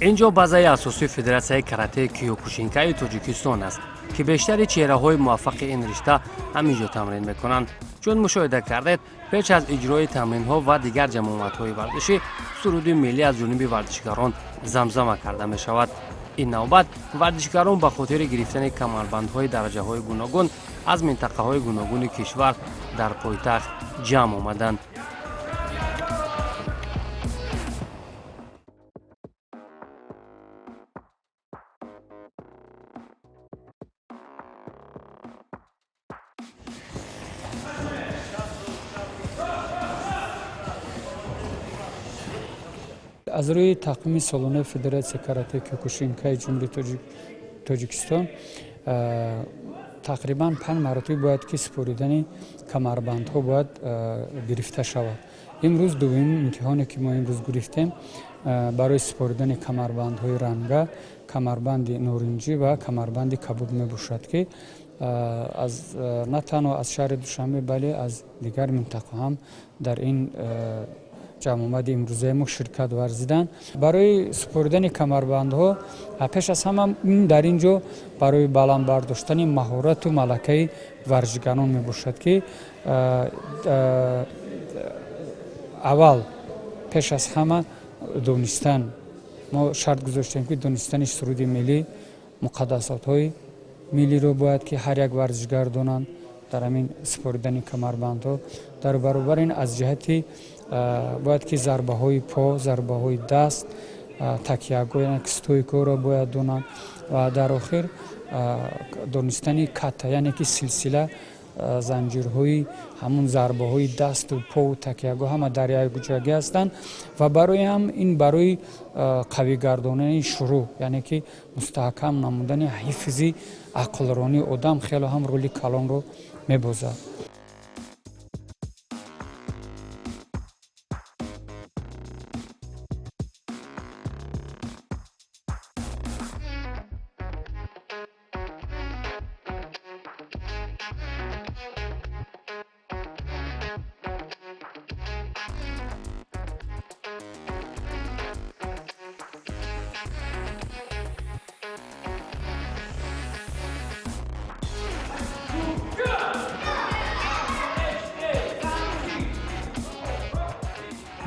Ин ҷо базаи асосии Федератсияи каратеи киёкушинкаи Тоҷикистон аст, ки бештари чеҳраҳои муваффақи ин ришта ҳамин ҷо тамрин мекунанд. Чун мушоҳида кардед, пеш аз иҷрои тамринҳо ва дигар ҷамъомадҳои варзишӣ суруди миллӣ аз ҷониби варзишгарон замзама карда мешавад. Ин навбат варзишгарон ба хотири гирифтани камарбандҳои дараҷаҳои гуногун аз минтақаҳои гуногуни кишвар дар пойтахт ҷамъ омаданд. Аз рӯи тақвими солонаи Федератсияи каратеи киёкушинкаи Ҷумҳурии Тоҷикистон тақрибан 5 маротиба бояд ки супоридани камарбандҳо бояд гирифта шавад. Имрӯз дуввумин имтиҳоне ки мо имрӯз гирифтем барои супоридани камарбандҳои ранга, камарбанди норинҷӣ ва камарбанди кабуд мебошад, ки на танҳо аз шаҳри Душанбе, бале аз дигар минтақа ҳам дар ин ҷамъомади имрӯзаи мо ширкат варзиданд. Барои супоридани камарбандҳо пеш аз ҳама ин дар ин ҷо барои баланд бардоштани маҳорату малакаи варзишгарон мебошад, ки аввал пеш аз ҳама донистан, мо шарт гузоштем, ки донистани суруди миллӣ, муқаддасотҳои миллиро бояд ки ҳар як варзишгар донанд дар ҳамин супоридани камарбандҳо. Дар баробар ин аз ҷиҳати бояд ки зарбаҳои по, зарбаҳои даст, такягоҳ, яъне ки стойкаро бояд донанд ва дар охир донистани ката, яъне ки силсила занҷирҳои ҳамун зарбаҳои дасту пову такягоҳ ҳама дар якҷоягӣ ҳастанд ва барои ҳам ин барои қавӣ гардонани шурӯъ, яъне ки мустаҳкам намудани ҳифзи ақлронии одам хеле ҳам роли калонро мебозад.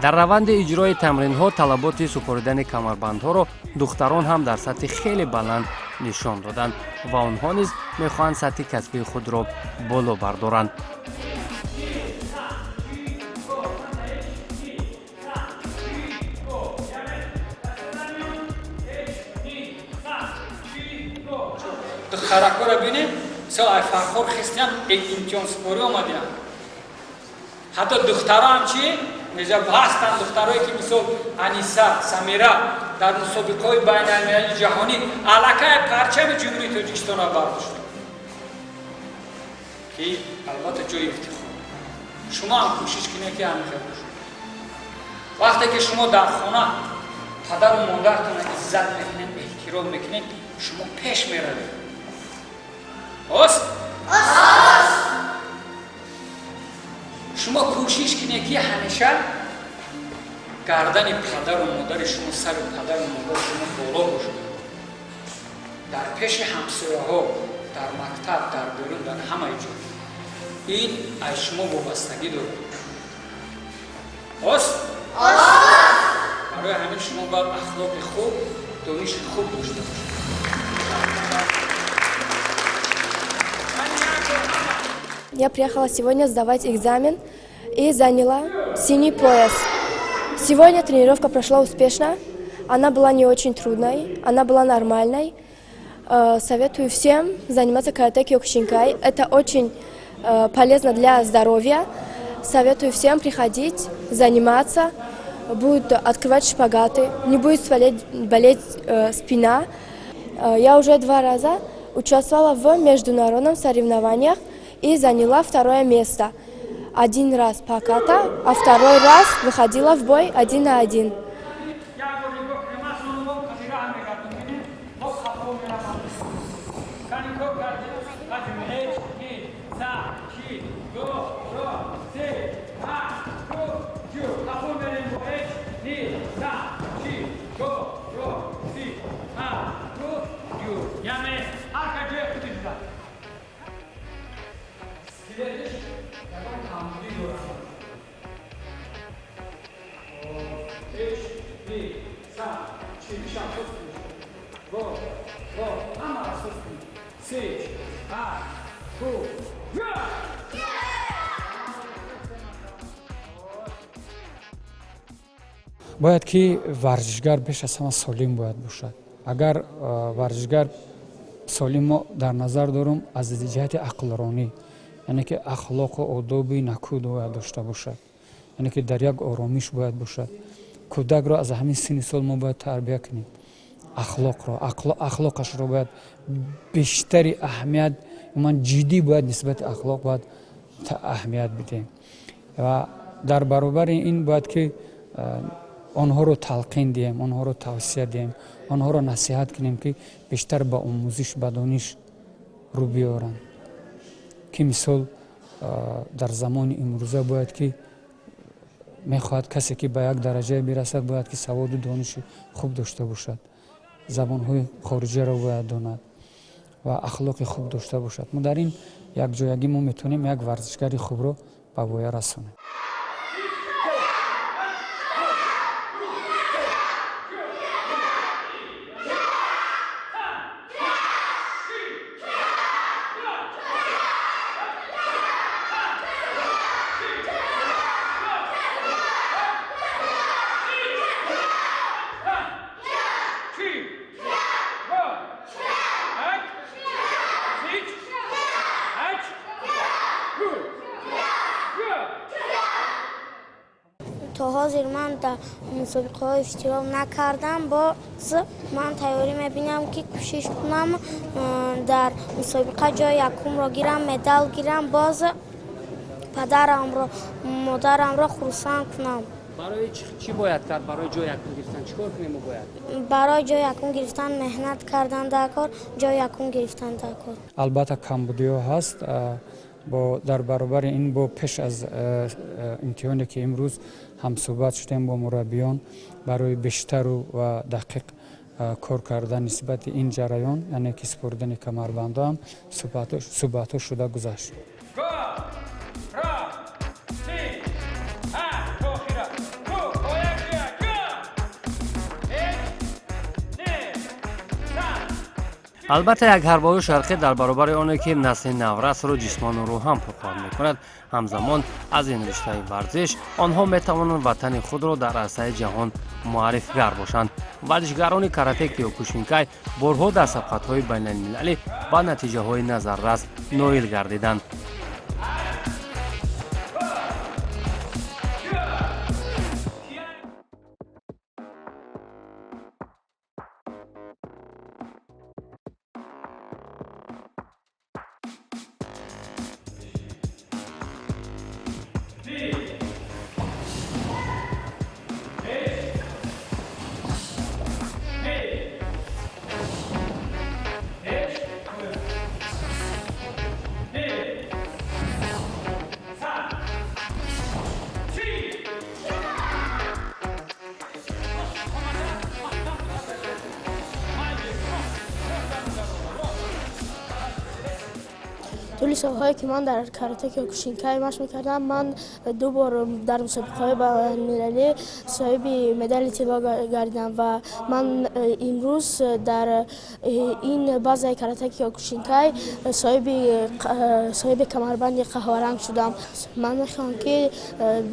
Дар раванди иҷрои тамринҳо талаботи супоридани камарбандҳоро духтарон ҳам дар сатҳи хеле баланд нишон доданд ва онҳо низ мехоҳанд сатҳи касбии худро боло бардоранд. Духтаракҳоро бинем, мисол ай Фархор христиан имтиҳонсупорӣ омадианд. Ҳатто духтароам чи ҳастанд, духтарое ки мисол Аниса, Самира дар мусобиқаҳои байналмилалии ҷаҳонӣ аллакай парчами Ҷумҳурии Тоҷикистонро бардоштанд, ки албатта ҷои ифтихор. Шумо ҳам кӯшиш кунед, ки ҳамин хел бошед. Вақте ки шумо дар хона падару модаратонро иззат мекунед, эҳтиром мекунед, шумо пеш меравед. Ос? Шумо кӯшиш кунед, ки ҳамеша гардани падару модари шумо, сари падару модари шумо боло бошад. Дар пеши ҳамсояҳо, дар мактаб, дар берун, дар ҳамаи ҷо. Ин аз шумо вобастагӣ дорад. Ос? Барои ҳамин шумо бояд ахлоқи хуб, дониши хуб дошта бошед. Я приехала сегодня сдавать экзамен и заняла синий пояс. Сегодня тренировка прошла успешно. Она была не очень трудной, она была нормальной. Советую всем заниматься карате киокушинкай. Это очень полезно для здоровья. Советую всем приходить, заниматься. Будут открывать шпагаты, не будет болеть спина. Я уже 2 раза участвовала в международном соревнованиях и заняла 2-е место. 1 раз по ката, а 2-й раз выходила в бой 1 на 1. Бояд ки варзишгар пеш аз ҳама солим бояд бошад. Агар варзишгар солим, мо дар назар дорум аз ҷиҳати ақлронӣ, яъне ки ахлоқу одоби накӯ бояд дошта бошад, яъне ки дар як оромиш бояд бошад. Кӯдакро аз ҳамин синни сол мо бояд тарбия кунем. Ахлоқро, ахлоқашро бояд бештари аҳамият, умуман ҷиддӣ бояд нисбати ахлоқ бояд аҳамият бидиҳем. Ва дар баробари ин бояд ки онҳоро талқин диҳем, онҳоро тавсия диҳем, онҳоро насиҳат кунем, ки бештар ба омӯзиш, ба дониш рӯ биёранд. Ки мисол дар замони имрӯза бояд ки мехоҳад касе ки ба як дараҷае бирасад, бояд ки саводу дониши хуб дошта бошад, забонҳои хориҷаро бояд донад ва ахлоқи хуб дошта бошад. Мо дар ин якҷоягӣ мо метавонем як варзишгари хубро ба воя расонем. То ҳозир ман дар мусобиқаҳо иштирок накардам. Боз ман тайёрӣ мебинам, ки кӯшиш кунам дар мусобиқа ҷои якумро гирам, медал гирам, боз падарамро, модарамро хурсанд кунам. Барои чӣ бояд кард? Барои ҷои якум гирифтан чӣ кор кунем мо бояд? Барои ҷои якум гирифтан меҳнат кардан дар кор, ҷои якум гирифтан дар кор. Албатта камбудиҳо ҳаст. Бо дар баробари ин бо пеш аз имтиҳоне ки имрӯз ҳамсӯҳбат шудем бо мураббиён барои бештару ва дақиқ кор кардан нисбати ин ҷараён, яъне ки супурдани камарбандҳо ҳам суҳбатҳо шуда гузашт. Албатта як ҳарбаҳои шарқӣ дар баробари оне ки насли наврасро ҷисмону рӯҳан пурқувват мекунад, ҳамзамон аз ин риштаи варзиш онҳо метавонанд ватани худро дар арсаи ҷаҳон муаррифгар бошанд. Варзишгарони карате киёкушинкай борҳо дар сабқатҳои байналмилалӣ ба натиҷаҳои назаррас ноил гардиданд. Тӯли солҳое ки ман дар карате киёкушинкай машқ мекардам, ман ду бор дар мусобиқаҳои байналмилалӣ соҳиби медали тилло гардидам ва ман имрӯз дар ин базаи карате киёкушинкай соҳиби камарбанди қаҳваранг шудам. Ман мехоҳам ки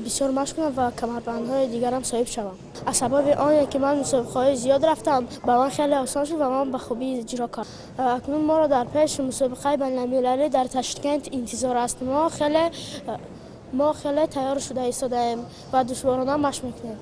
бисёр машқ кунам ва камарбандҳои дигарам соҳиб шавам. Аз сабаби оне ки ман мусобиқаҳои зиёд рафтам, ба ман хеле осон шуд ва ман ба хубӣ иҷро кардам. Акнун моро дар пеш мусобиқаи байналмилалӣ дар Ташкент интизор аст. Мо хеле тайёр шуда истодаем ва душворона машқ мекунем.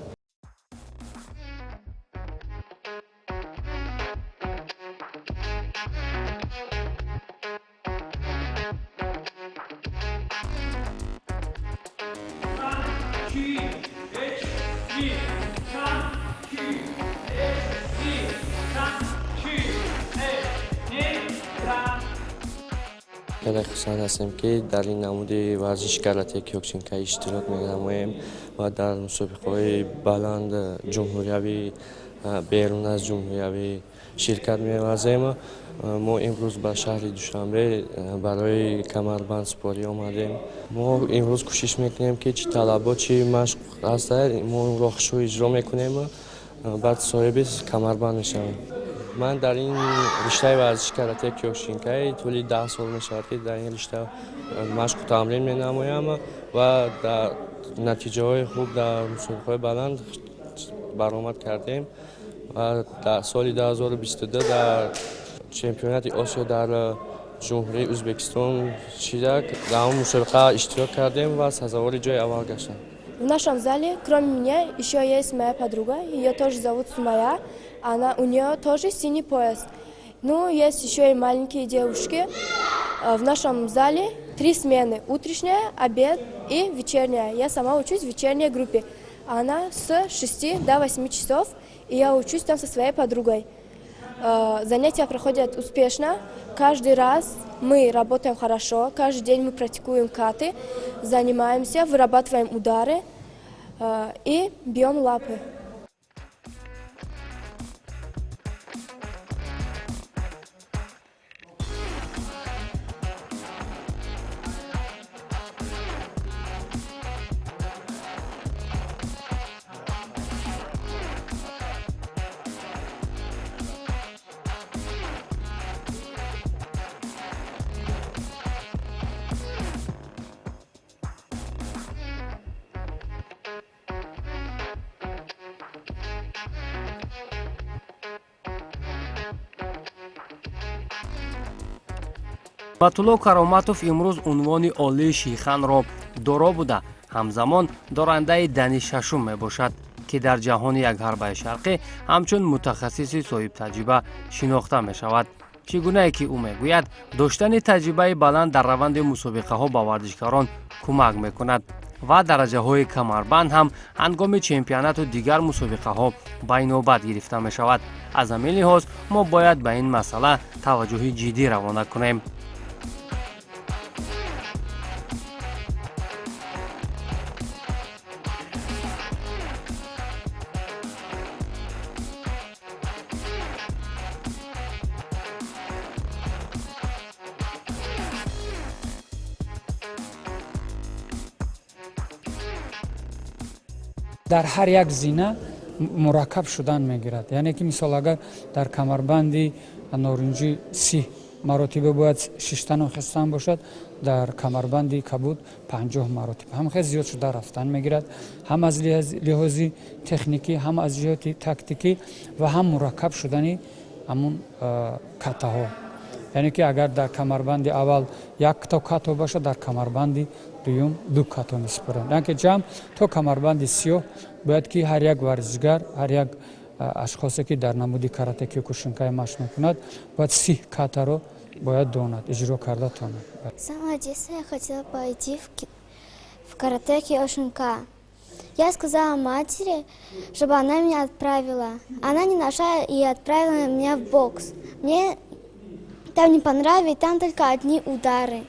Хеле хурсанд ҳастем, ки дар ин намуди варзиши карате киёкушинкай иштирок менамоем ва дар мусобиқаҳои баланд ҷумҳуриявӣ Берун аз ҷумҳуриявӣ ширкат меварзем. Мо имрӯз ба шаҳри Душанбе барои камарбандсупорӣ омадем. Мо имрӯз кӯшиш мекунем, ки чӣ талабот, чӣ машқ ҳаста, мо онро хушрӯ иҷро мекунем, баъд соҳиби камарбанд мешавем. Ман дар ин риштаи варзиши карате киёкушинкай тӯли 10 сол мешавад, ки дар ин ришта машқу тамрин менамоям ва дар натиҷаҳои хуб дар мусобиқаҳои баланд баромад кардем ва дар соли 2022 дар чемпионати Осиё дар Ҷумҳурии Ӯзбекистон шида, дар он мусобиқа иштирок кардем ва сазовори ҷои аввал гаштам. В нашем зале, кроме меня, еще есть моя подруга. Ее тоже зовут Сумая. У нее тоже синий пояс. Ну, есть еще и маленькие девушки. В нашем зале три смены: утренняя, обед и вечерняя. Я сама учусь в вечерней группе. Она с 6 до 8 часов, и я учусь там со своей подругой. Занятия проходят успешно. Каждый раз мы работаем хорошо, каждый день мы практикуем каты, занимаемся, вырабатываем удары и бьем лапы. Батулло Кароматов имрӯз унвони олии шиханро доро буда, ҳамзамон дорандаи дани шашум мебошад, ки дар ҷаҳони якҳарбаи шарқӣ ҳамчун мутахассиси соҳибтаҷриба шинохта мешавад. Чӣ гунае ки ӯ мегӯяд, доштани таҷрибаи баланд дар раванди мусобиқаҳо ба варзишгарон кӯмак мекунад ва дараҷаҳои камарбанд ҳам ҳангоми чемпионату дигар мусобиқаҳо ба инобат гирифта мешавад. Аз ҳамин лиҳоз мо бояд ба ин масъала таваҷҷӯҳи ҷиддӣ равона кунем. Дар ҳар як зина мураккаб шудан мегирад. Яъне ки мисол агар дар камарбанди норинҷӣ 30 маротиба бояд шиштану хестан бошад, дар камарбанди кабуд 50 маротиба. Ҳам хеле зиёд шуда рафтан мегирад, ҳам аз лиҳози техникӣ, ҳам аз ҷиҳати тактикӣ ва ҳам мураккаб шудани ҳамун катаҳо. Яъне ки агар дар камарбанди аввал як то като бошад, дар камарбанди дуюм ду като месупоранд. Яъне ки ҷамъ то камарбанди сиёҳ бояд ки ҳар як варзишгар, ҳар як ашхосе ки дар намуди карате киёкушинкай машқ мекунад, бояд 30 катаро бояд донад, иҷро карда тонад. С самого детства я хотела пойти в карате киокушинкай. Я сказала матери, чтобы она меня отправила. Она не нашла и отправила меня в бокс. Мне там не понравилось, там только одни удары.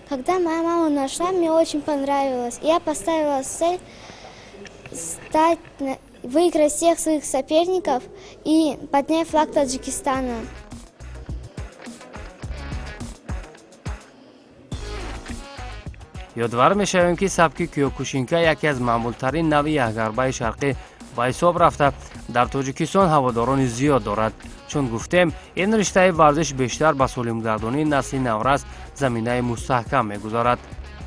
Когда моя мама нашла, мне очень понравилось. Я поставила цель выиграть всех своих соперников и поднять флаг Таджикистана. Ёдвар мешавем, ки сабки киёкушинка яке аз маъмултарин навъи якгарбаи шарқӣ ба ҳисоб рафта, дар Тоҷикистон ҳаводорони зиёд дорад. Чун гуфтем, ин риштаи варзиш бештар ба солимгардонии насли наврас заминаи мустаҳкам мегузорад.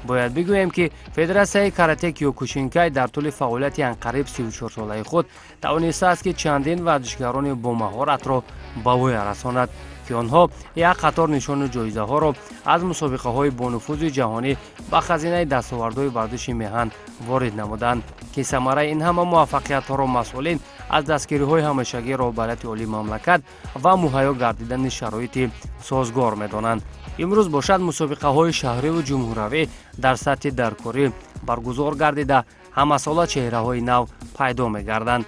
Бояд бигӯем, ки Федератсияи карате киёкушинкай дар тӯли фаъолияти анқариб 34-солаи худ тавонистааст, ки чандин варзишгарони бомаҳоратро ба воя расонад, ки онҳо як қатор нишону ҷоизаҳоро аз мусобиқаҳои бонуфузи ҷаҳонӣ ба хазинаи дастовардҳои варзиши меҳан ворид намуданд, ки самараи ин ҳама муваффақиятҳоро масъулин аз дастгириҳои ҳамешагии роҳбарияти олии мамлакат ва муҳайё гардидани шароити созгор медонанд. Имрӯз бошад, мусобиқаҳои шаҳриву ҷумҳуравӣ дар сатҳи даркорӣ баргузор гардида, ҳамасола чеҳраҳои нав пайдо мегарданд.